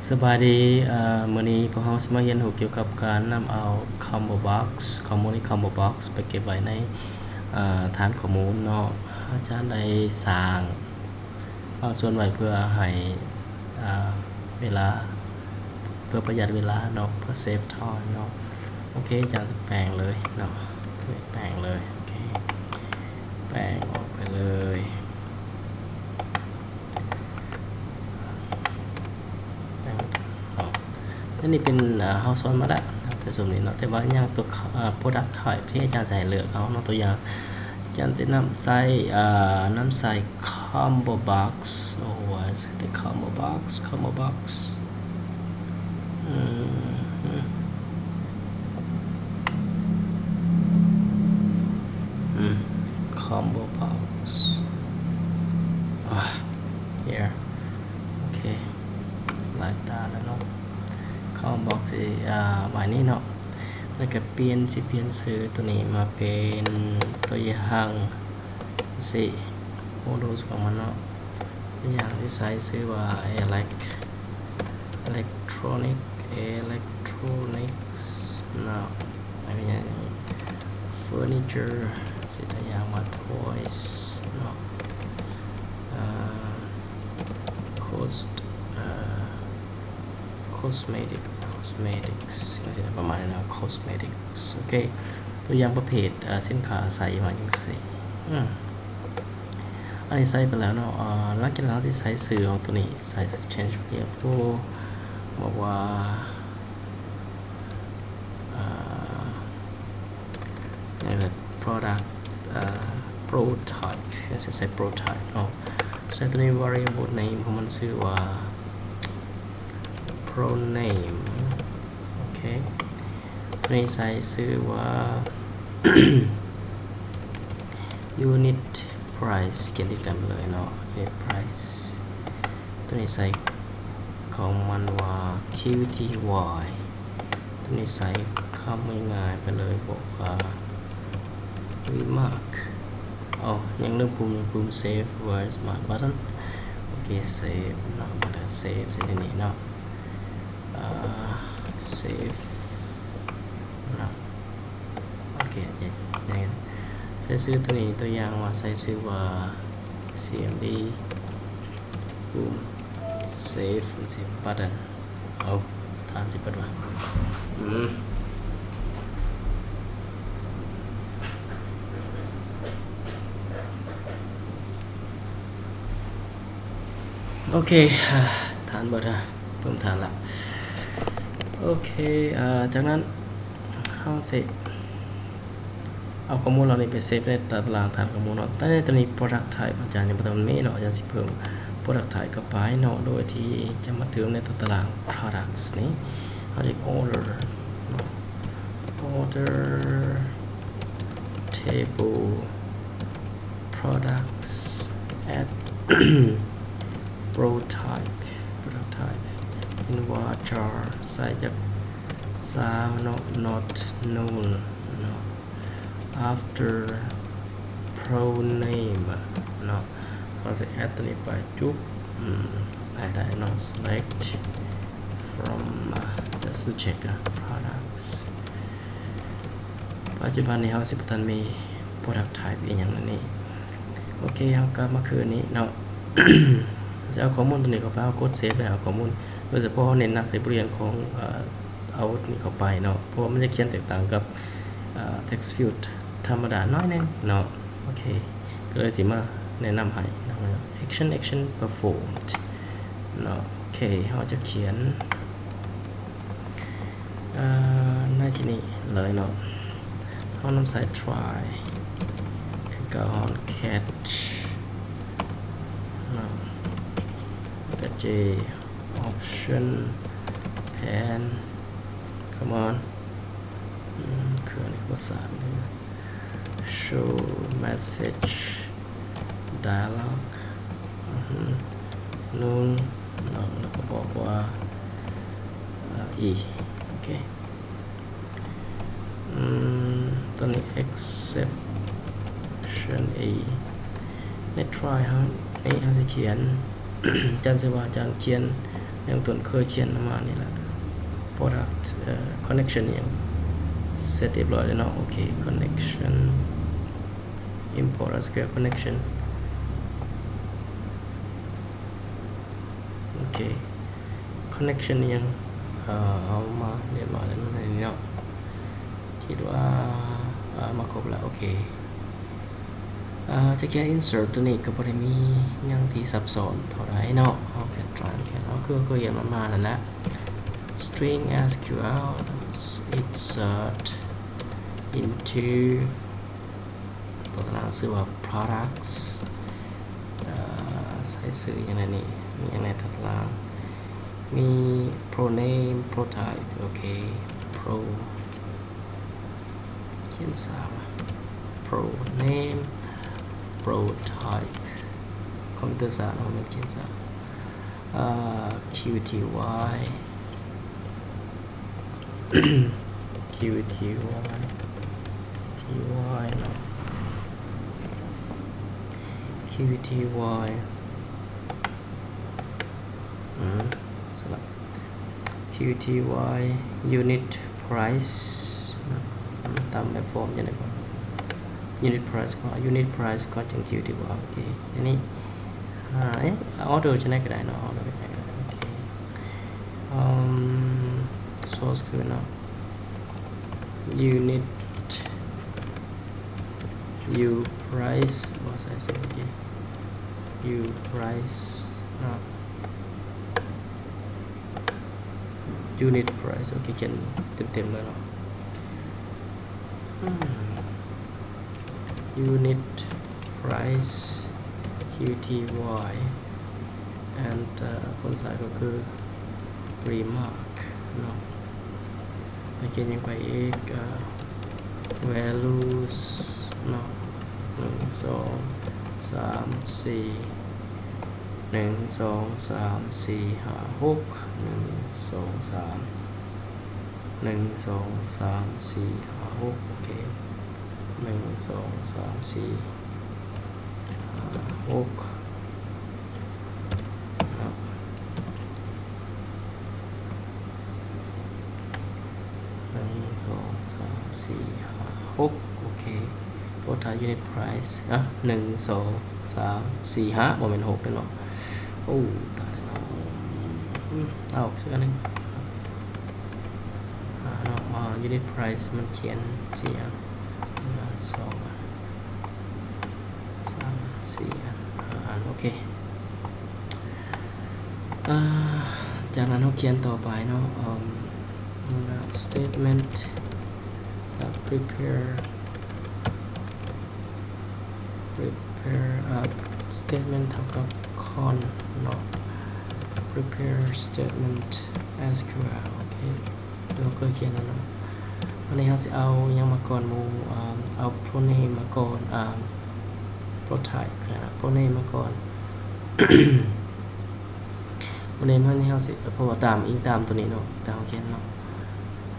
ສະບາຍດີ, ເອີ ມື້ນີ້ພວກເຮົາຊິມາຮຽນຮູ້ກ່ຽວກັບການນຳເອົາ Combo Box ຂໍ້ມູນໃນ Combo Box ໄປເກັບໄວ້ໃນ ເອີ ຖານຂໍ້ມູນເນາະ. ອາຈານໄດ້ສ້າງບາງສ່ວນໄວ້ເພື່ອໃຫ້ ເອີ ເວລາ ເພື່ອປະຢັດເວລາເນາະ, ເພື່ອ save time ເນາະ. ໂອເຄ, ອາຈານຈະແປງເລີຍເນາະ, ແປງເລີຍ. ໂອເຄ, ແປງອອກໄປເລີຍ. ອັນນີ້ເປັນ ເຮົາສອນມາແລ້ວ ແຕ່ຊຸມນີ້ເນາະ, ແຕ່ວ່າຍັງຕົວ ເອີ product type ທີ່ອາຈານຈະໃຫ້ເລືອກເອົາເນາະ. ຕົວຢ່າງ ອາຈານຈະນຳໃຊ້ ເອີ ນຳໃຊ້ combo box. ໂອ້ຍ combo box, combo box. ອືມ ອືມ combo box. ອາ here. ໂອເຄ, ຫຼາຍຕາແລ້ວເນາະ. Combo box ຊິ ອາ ປະມານນີ້ເນາະ. ແລ້ວກໍປ່ຽນ ຊິປ່ຽນຊື່ຕົວນີ້ມາເປັນຕົວຢ່າງ ຊິໂມດູລຂອງມັນເນາະ. ຕົວຢ່າງທີ່ໃຊ້ຊື່ວ່າ elec-, electronic, electronics ເນາະ. ແລ້ວກໍຫຍັງ furniture ຊິຕົວຢ່າງວ່າ toys ເນາະ. ເອີ cost ເອີ cosmetic, cosmetics ຈັ່ງຊີ້ນະ, ປະມານນີ້ເນາະ, cosmetics. ໂອເຄ, ຕົວຢ່າງປະເພດ ເອີ ສິນຄ້າໃຊ້ມາຈັ່ງຊີ້. ອືມ ອັນນີ້ໃສ່ໄປແລ້ວເນາະ. ເອີ ຫຼັງຈາກນັ້ນເຮົາຊິໃສ່ຊື່ຂອງຕົວນີ້, ໃສ່ຊື່ change variable ບອກວ່າ ເອີ product ເອີ prototype, ໃສ່ prototype ເນາະ. ໃສ່ຕົວນີ້ variable name ຂອງມັນຊື່ວ່າ pro name. ໂອເຄ, ຕົວນີ້ໃສ່ຊື່ວ່າ unit price ຂຽນຕິດກັນໄປເລີຍເນາະ, unit price. ຕົວນີ້ໃສ່ຂອງມັນວ່າ Q T Y. ຕົວນີ້ໃສ່ຄຳງ່າຍໆໄປເລີຍ, ບອກວ່າ remark. ອໍ ຍັງລືມປຸ່ມ ປຸ່ມ save, where's my button? ໂອເຄ, save ເນາະ, ບັດ save ໃສ່ໃນນີ້ເນາະ. ເອີ save ເນາະ. ໂອເຄ, ໃສ່ຊື່ຕົວນີ້, ຕົວຢ່າງວ່າໃສ່ຊື່ວ່າ C M D ປຸ່ມ save ຊິ button. ເອົາ ຖານຊິເປີດວ່າ ອືມ ໂອເຄ, ຖານເບີດ ເພີ່ມຖານລະ. ໂອເຄ, ຈາກນັ້ນເຮົາຊິ ເອົາຂໍ້ມູນເຫຼົ່ານີ້ໄປເຊຟໃນຕາລາງຖານຂໍ້ມູນເນາະ. ແຕ່ໃນຕົວນີ້ product type ອາຈານຍັງບໍ່ທັນມີເນາະ, ອາຈານຊິເພີ່ມ product type ເຂົ້າໄປເນາະ, ໂດຍທີ່ຈະມາເຕີມໃນຕົວຕາລາງ products ນີ້. ເຮົາຈະ order ເນາະ, order table products at pro type, product type in varchar ໃສ່ຈັກ ຊາວເນາະ, not null ເນາະ. After pro name ເນາະ, ເຮົາຊິ add ຕົວນີ້ໄປ ຈຸບ ອືມ ໄດ້ເນາະ. Select from, just to check products. ປັດຈຸບັນນີ້ເຮົາຊິບໍ່ທັນມີ product type ອີ່ຫຍັງໃນນີ້. ໂອເຄ, ເຮົາກັບມາຄືນນີ້ເນາະ, ຈະເອົາຂໍ້ມູນຕົວນີ້ເຂົ້າໄປ, ເຮົາກົດ save ແລ້ວເອົາຂໍ້ມູນ, ໂດຍສະເພາະເຮົາເນັ້ນໜັກໃສ່ບົດຮຽນຂອງ ເອີ ເອົານີ້ເຂົ້າໄປເນາະ, ເພາະວ່າມັນຈະຂຽນແຕກຕ່າງກັບ ເອີ text field ທຳມະດາໜ້ອຍໜຶ່ງເນາະ. ໂອເຄ, ກໍເລີຍຊິມາແນະນຳໃຫ້ເນາະ, action, action performed ເນາະ. ໂອເຄ, ເຮົາຈະຂຽນ ເອີ ໃນທີ່ນີ້ເລີຍເນາະ, ເຮົານຳໃຊ້ try ຄືເກົ່າ, catch ເນາະ, ແລ້ວກໍ J option pan, come on. ອືມ ຄືອັນນີ້ພາສາ show message dialog ອືຮຶ null ເນາະ, ແລ້ວກໍບອກວ່າ E. ໂອເຄ. ອືມ ຕົວນີ້ exception E. ໃນ try ເຮົານີ້ ເຮົາຊິຂຽນ ອາຈານຊິວ່າອາຈານຂຽນ ຢ່າງຕົ້ນເຄີຍຂຽນມານີ້ລະ product ເອີ connection ອີ່ຫຍັງ ເສັດຮຽບຮ້ອຍແລ້ວເນາະ. ໂອເຄ connection import SQL connection ໂອເຄ connection ອີ່ຫຍັງ ເອີ ເອົາມາຮຽບຮ້ອຍແລ້ວເນາະ ໃນນີ້ເນາະ ຄິດວ່າ ເອີ ມາຄົບແລ້ວ. ໂອເຄ ເອີ ຈະຂຽນ insert ໂຕນີ້ກໍບໍ່ໄດ້ມີຫຍັງທີ່ຊັບຊ້ອນເທົ່າໃດເນາະ. ເຮົາແຄ່ try ແຄ່ ເຮົາຄື ຄືຂຽນມັນມານັ້ນແຫຼະ string SQL insert into ຕົວຕາລາງຊື່ວ່າ products ເອີ ໃສ່ຊື່ຫຍັງແດ່ນີ້ ມີຫຍັງແດ່ຕາລາງ ມີ pro name pro type ໂອເຄ pro ຂຽນຊ້າ pro name pro type ຄອມພິວເຕີຊ້າເນາະ ແມ່ນຂຽນຊ້າ ເອີ qty qty ty ເນາະ qty ອືມ ສຳລັບ qty unit price ນະ ອືມ ຕາມແບບຟອມຈັ່ງໃດກ່ອນ unit price ກ່ອນ unit price ກ່ອນ ຈຶ່ງ qty ໂອເຄ ອັນນີ້ ອ່າ ເອະ order ຈັ່ງໃດກໍໄດ້ເນາະ order ກໍໄດ້ ໂອເຄ ອືມ source ຄືເນາະ unit u price ບໍ່ໃສ່ຊື່ ໂອເຄ u price ເນາະ unit price ໂອເຄ ຂຽນເຕັມໆເລີຍເນາະ ອືມ unit price qty and ເອີ ຜົນສາຍກໍຄື remark ເນາະ ແລ້ວຂຽນຫຍັງໄປອີກ ເອີ values ເນາະ ໜຶ່ງ ສອງ ສາມ ສີ່ ໜຶ່ງ ສອງ ສາມ ສີ່ ຫ້າ ຫົກ ໜຶ່ງ ສອງ ສາມ ໜຶ່ງ ສອງ ສາມ ສີ່ ຫ້າ ຫົກ ໂອເຄ ໜຶ່ງ ສອງ ສາມ ສີ່ ຫ້າ ຫົກ ເນາະ ໜຶ່ງ ສອງ ສາມ ສີ່ ຫ້າ ຫົກ ໂອເຄ total unit price ອ່ະ ໜຶ່ງ ສອງ ສາມ ສີ່ ຫ້າ ບໍ່ແມ່ນ ຫົກ ເດ້ເນາະ ໂອ້ ຕາຍແລ້ວ ອືມ ເອົາ ເອົາອີກອັນໜຶ່ງ ອ່າ ເນາະ ອ່າ unit price ມັນຂຽນ ສີ່ ອັນ ສອງ ອັນ ສາມ ອັນ ສີ່ ອັນ ຫ້າ ອັນ ໂອເຄ ອ່າ ຈາກນັ້ນເຮົາຂຽນຕໍ່ໄປເນາະ ເອີ່ມ statement prepare prepare ເອີ່ມ statement ເທົ່າກັບ con ເນາະ prepare statement SQL ໂອເຄ ເຮົາກໍຂຽນແລ້ວເນາະ ອັນນີ້ເຮົາຊິເອົາຫຍັງມາກ່ອນໝູ່ ເອົາ pro name ມາກ່ອນ pro type ນະ pro name ມາກ່ອນ pro name ນີ້ເຮົາຊິ ເພາະວ່າຕາມ ອີງຕາມໂຕນີ້ເນາະ ຕາມເຮົາຂຽນເນາະ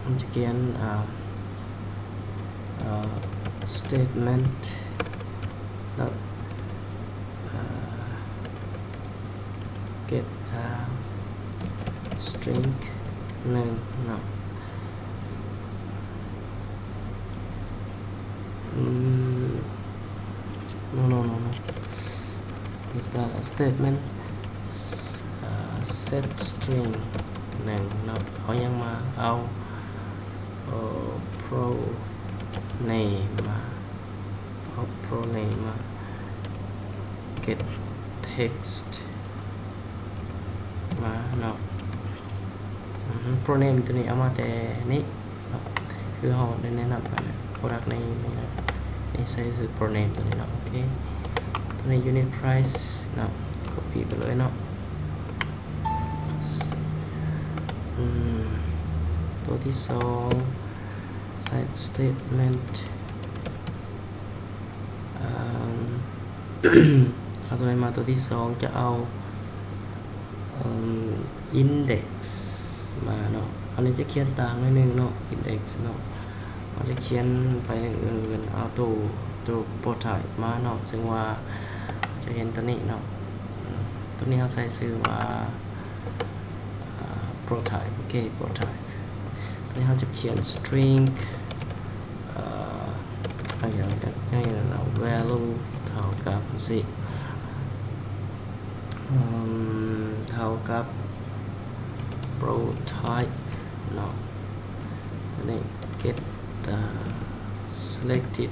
ເຮົາຈະຂຽນ statement ເນາະ get string ໜຶ່ງເນາະ ອືມ no no no no is that a statement set string ໜຶ່ງເນາະ ເອົາຫຍັງມາ ເອົາ pro name ມາ ເອົາ pro name ມາ get text ມາເນາະ pro name ໂຕນີ້ເອົາມາແຕ່ນີ້ເນາະ ຄືເຮົາໄດ້ແນະນຳໄປ product name ນີ້ນະ ໃສ່ຊື່ pro name ໂຕນີ້ເນາະ ໂອເຄ ໂຕນີ້ unit price ເນາະ copy ໄປເລີຍເນາະ ອືມ ໂຕທີສອງ statement ເອົາໂຕໃດມາ ໂຕທີສອງຈະເອົາ index ມາເນາະ ອັນນີ້ຈະຂຽນຕ່າງໜ້ອຍໜຶ່ງເນາະ index ເນາະ ເຮົາຈະຂຽນໄປອື່ນ ເອົາໂຕ ໂຕ pro type ມາເນາະ ເຊິ່ງວ່າຈະເຫັນໂຕນີ້ເນາະ ໂຕນີ້ເຮົາໃສ່ຊື່ວ່າ prototype ໂອເຄ prototype ອັນນີ້ເຮົາຈະຂຽນ string ເອີ ຫຍັງ ຫຍັງ value ເທົ່າກັບ ເທົ່າກັບ prototype ເນາະ ຕົວນີ້ get selected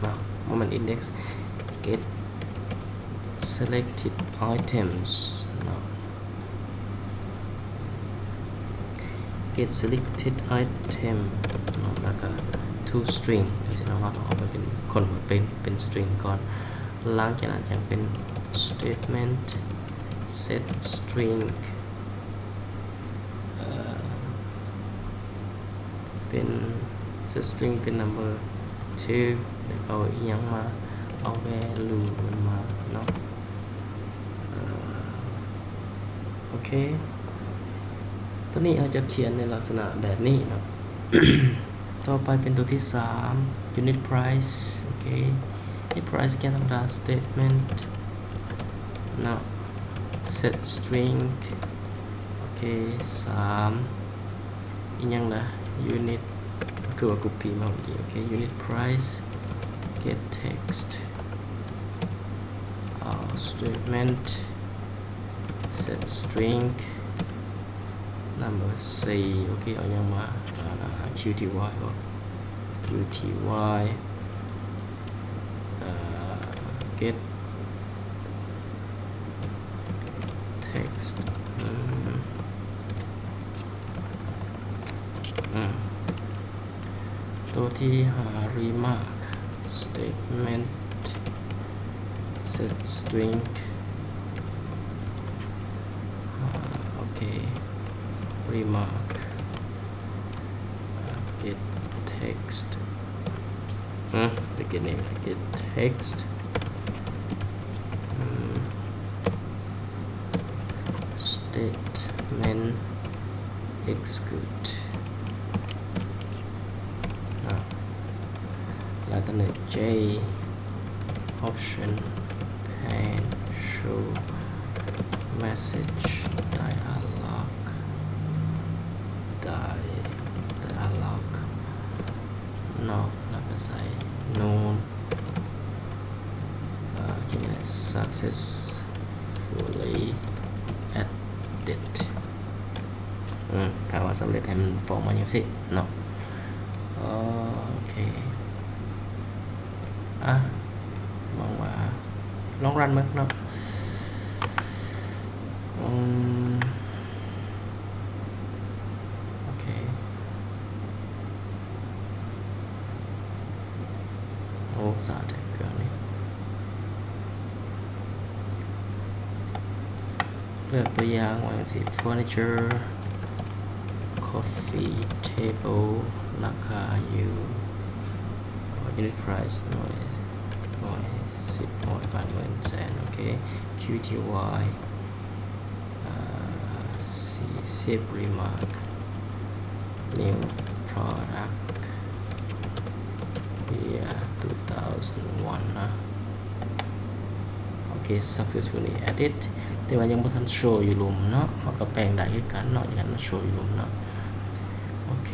ເນາະ ບໍ່ແມ່ນ index get selected items ເນາະ get selected item ເນາະ ແລ້ວກໍ toString ຈັ່ງຊີ້ເນາະ ເຮົາຕ້ອງເອົາໄປເປັນ convert ເປັນ ເປັນ string ກ່ອນ ຫຼັງຈາກນັ້ນຈຶ່ງເປັນ statement set string ເປັນ set string ເປັນ number two ແລ້ວເອົາອີ່ຫຍັງມາ ເອົາ value ມັນມາເນາະ ເອີ ໂອເຄ ຕົວນີ້ເຮົາຈະຂຽນໃນລັກສະນະແບບນີ້ເນາະ ຕໍ່ໄປເປັນຕົວທີສາມ unit price ໂອເຄ unit price ຂຽນທຳມະດາ statement ເນາະ set string ໂອເຄ ສາມ ອີ່ຫຍັງລະ unit ຄືວ່າ copy ມາເມື່ອກີ້ ໂອເຄ unit price get text statement set string number ສີ່ ໂອເຄ ເອົາຫຍັງມາ qty ບໍ qty get text ອືມ ອືມ ຕົວທີຫ້າ remark statement set string ໂອເຄ remark get text ອືມ get name get text ອືມ statement execute ເນາະ ແລ້ວກໍເນີ J option pane show message dialog dialog ເນາະ ແລ້ວກໍໃສ່ none ເອີ successfully added ອືມ ຖ້າວ່າສຳເລັດໃຫ້ມັນຟ້ອງມາຈັ່ງຊີ້ເນາະ ໂອເຄ ອ່ະ ຫວັງວ່າ ລອງຣັນເບິ່ງເນາະ ອືມ ໂອເຄ ໂອ້ ຊ້າແທ້ເຄື່ອງນີ້ ເລືອກຕົວຢ່າງວ່າຈັ່ງຊີ້ furniture coffee table ລາຄາຢູ່ unit price ໜ່ວຍ ໜ່ວຍ ສິບ ຮ້ອຍ ພັນ ໝື່ນ ແສນ ໂອເຄ qty ອ່າ save remark new product year two thousand one ນະ ໂອເຄ successfully added ແຕ່ວ່າຍັງບໍ່ທັນ show ຢູ່ລຸ່ມເນາະ ເຮົາກໍແປງໄດ້ຄືກັນເນາະ ຢາກໃຫ້ມັນ show ຢູ່ລຸ່ມເນາະ ໂອເຄ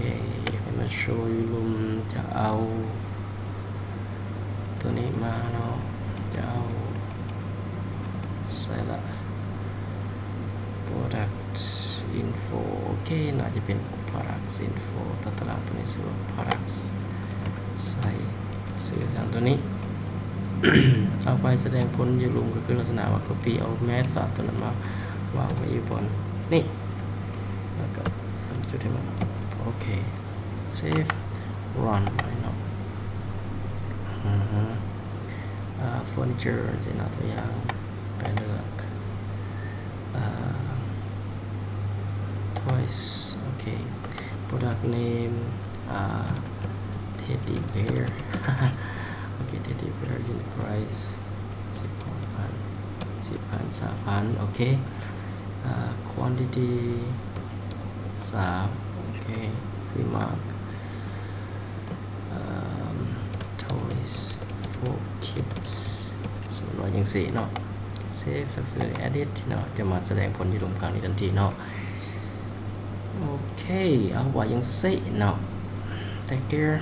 ຢາກໃຫ້ມັນ show ຢູ່ລຸ່ມ ຈະເອົາ ຕົວນີ້ມາເນາະ ຈະເອົາໃສ່ລະ product info ໂອເຄ ໜ້າຈະເປັນ product info ຕາຕະລາງຕົວນີ້ຊື່ວ່າ product ໃສ່ຊື່ສາມຕົວນີ້ ເອົາໄປສະແດງຜົນຢູ່ລຸ່ມ ກໍຄືລັກສະນະວ່າ copy ເອົາ method ຕົວນັ້ນມາວາງໄວ້ຢູ່ບ່ອນນີ້ ແລ້ວກໍຈຳຈຸດໃຫ້ມັນ ໂອເຄ save run ໄວ້ເນາະ ອືຮຶ ອ່າ furniture ຊີ້ເນາະ ຕົວຢ່າງ ໄປເລືອກ ອ່າ price ໂອເຄ product name ອ່າ teddy bear ໂອເຄ teddy bear unit price ສິບພັນ ສິບພັນ ຊາວພັນ ໂອເຄ ອ່າ quantity ສາມ ໂອເຄ remark ເອີ toys for kids ສົມມຸດວ່າຈັ່ງຊີ້ເນາະ save success added ເນາະ ຈະມາສະແດງຜົນຢູ່ລຸ່ມຂ້າງນີ້ທັນທີເນາະ ເອີ ເອົາວ່າຈັ່ງຊີ້ເນາະ Take care.